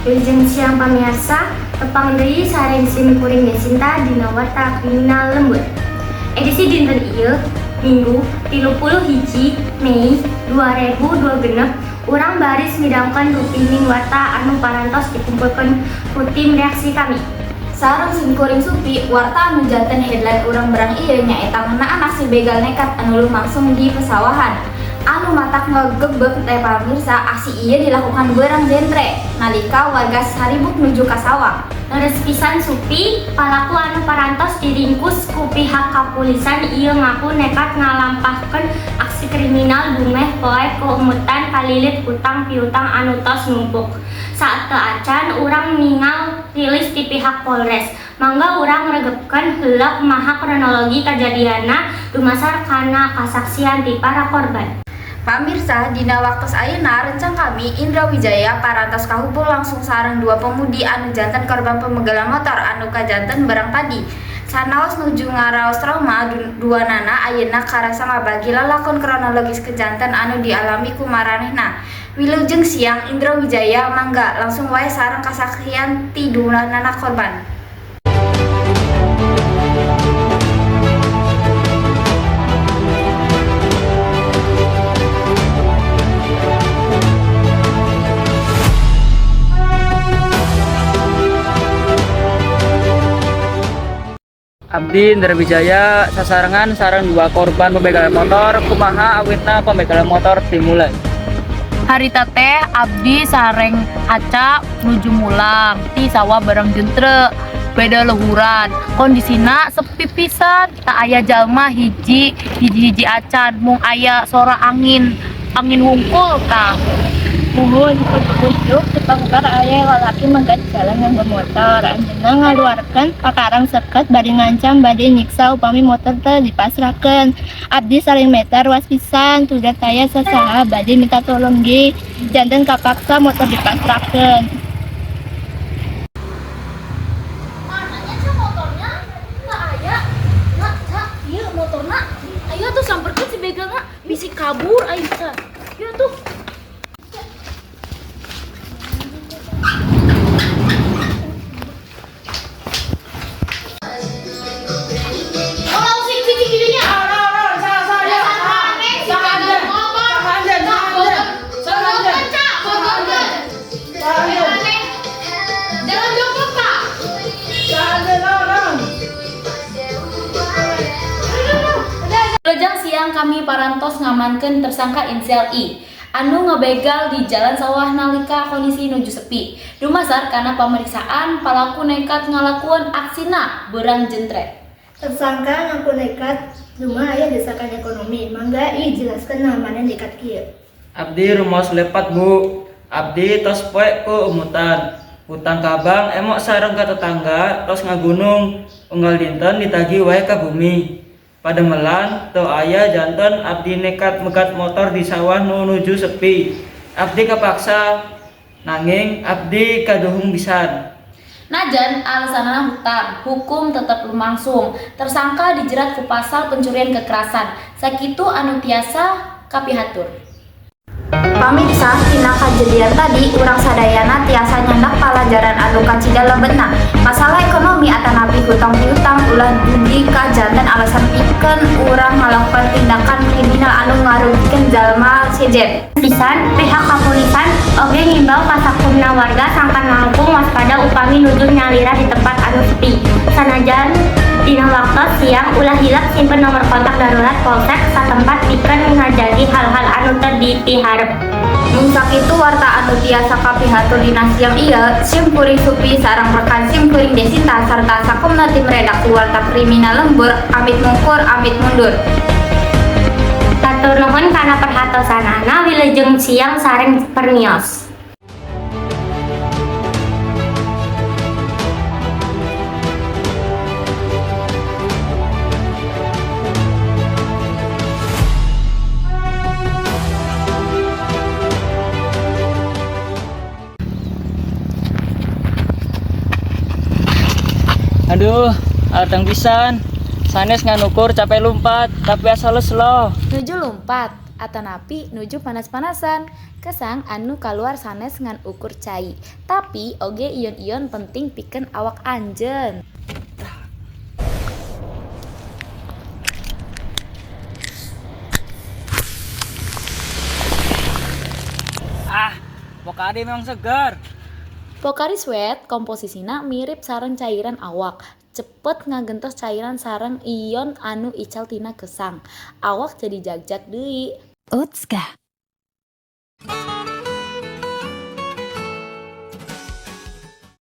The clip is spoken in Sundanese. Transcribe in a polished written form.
Wilujeng siang, pamirsa, tepang deui sareng sim kuring Desinta dina Warta Kriminal Lembur. Edisi dinten ieu, Minggu 31 Mei 2026, urang baris midangkeun rupining warta anu parantos dikumpulkeun ku tim redaksi kami. Sareng sim kuring Supi, warta anu janten headline urang berang ieu nyaeta ngeunaan aksi begal nekat anu lumangsung di pesawahan. Anu matak ngagebeg teh, pamirsa, aksi ieu dilakukan berang jentre nalika warga saribuk nuju ka sawah. Leres pisan, Supi, palaku anu parantos diringkus ku pihak kapolisian ieu ngaku nekat ngalampahkeun aksi kriminal dumeh poek keumutan kalilit hutang piutang anu tos numpuk. Saat teu acan urang ningal rilis di pihak Polres. Mangga urang regepkeun heula kumaha kronologi kajadianna dumasar kana kasaksian ti para korban. Pamirsa, dina waktos ayeuna rencang kami Indra Wijaya parantos kahubung langsung sareng dua pemudi anu janten korban pembegalan motor anu kajanten berang tadi. Sanaos nuju ngaraos trauma, duanana ayeuna karasa ngabagi lalakon kronologis kejanten anu dialami ku maranehna. Wilujeng siang, Indra Wijaya, mangga langsung wae sareng kasaksian ti duanana korban. Abdi Indra Wijaya sasarengan sareng dua korban pembegalan motor. Kumaha awitna pembegalan motor dimulai? Harita teh abdi sareng Aca nuju mulang ti sawah bareng jentre beda luhuran. Kondisina sepi pisan, teu aya jalma hiji hiji hiji acan, mung aya sora angin angin wungkul tah. Muhun, ujuk-ujuk tepangker aya lalaki mangkat jalan nganggo motor. Anjeunna ngaluarkeun pakarang seket bari ngancam bade nyiksa upami motor teu dipasrahkeun. Abdi sareng Meta ruas pisan, tugas taya sasaha bade minta tolong ge. Janten kapaksa motor dipasrahkeun. Mana nya, Ca, motornya? Teu aya. Nah, Ca, ieu motorna. Ayo tuh samperkeun si begalna, bisi kabur aing, Ca. Ieu tuh. Oh, sing sing sing dinya. Ca, bogorkeun. Jangan jongkok, Pak. Wilujeng siang, kami parantos ngamankeun tersangka inisial I anu ngebegal di jalan sawah nalika kondisi nuju sepi. Dumasar kana pemeriksaan, palaku nekat ngalakuan aksina berang jentre. Tersangka ngaku nekat dumeh aya desakan ekonomi. Mangga I jelaskeun naha maneh nekat kieu. Abdi rumaos lepat, Bu. Abdi tos poek ku umutan. Hutang ka bank emok sareng ka tetangga tos ngagunung. Unggal dinten ditagih wae ka bumi. Pademelan teu aya, janten abdi nekat megat motor di sawah nu nuju sepi. Abdi kapaksa, nanging abdi kaduhung pisan. Najan alasanana hutang, hukum tetap lumangsung. Tersangka dijerat ku pasal pencurian kekerasan. Sakitu anu tiasa kapihatur. Pamirsa, tina kajadian tadi urang sadayana tiasa nyandak palajaran anu kacida lebetna. Masalah ekonomi atanapi hutang piutang ulah dugi ka janten alasan pikeun urang ngalakukan tindakan kriminal anu ngarugikeun jalma sejen. Pisan, pihak kepolisian oge ngimbau ka sakumna warga sangkan langkung waspada upami nuju nyalira di tempat anu sepi. Sanajan dina waktu siang, ulah hilap simpen nomor kontak darurat polsek satempat pikeun ngajagi hal-hal anu teu dipiharep. Mung sakitu warta anu tiasa kapihatur dina siang ieu. Sim kuring Supi sareng rekan sim kuring Desinta sarta sakumna tim redaksi Warta Kriminal Lembur amit mungkur amit mundur. Hatur nuhun kana perhatosanana, wilujeng siang sareng permios. Aduh, adang pisan. Sanes ngan ukur capek lumpat, tapi asal slow. Nuju lumpat. atanapi nuju panas-panasan. Kesang anu kaluar sanes ngan ukur cai, tapi oge ion-ion penting pikeun awak anjeun. Ah, Pocari memang segar. Pocari Sweat komposisina mirip sareng cairan awak. Cepet ngagentos cairan sareng ion anu ical tina kesang. Awak jadi jagjag deui. Otsuka.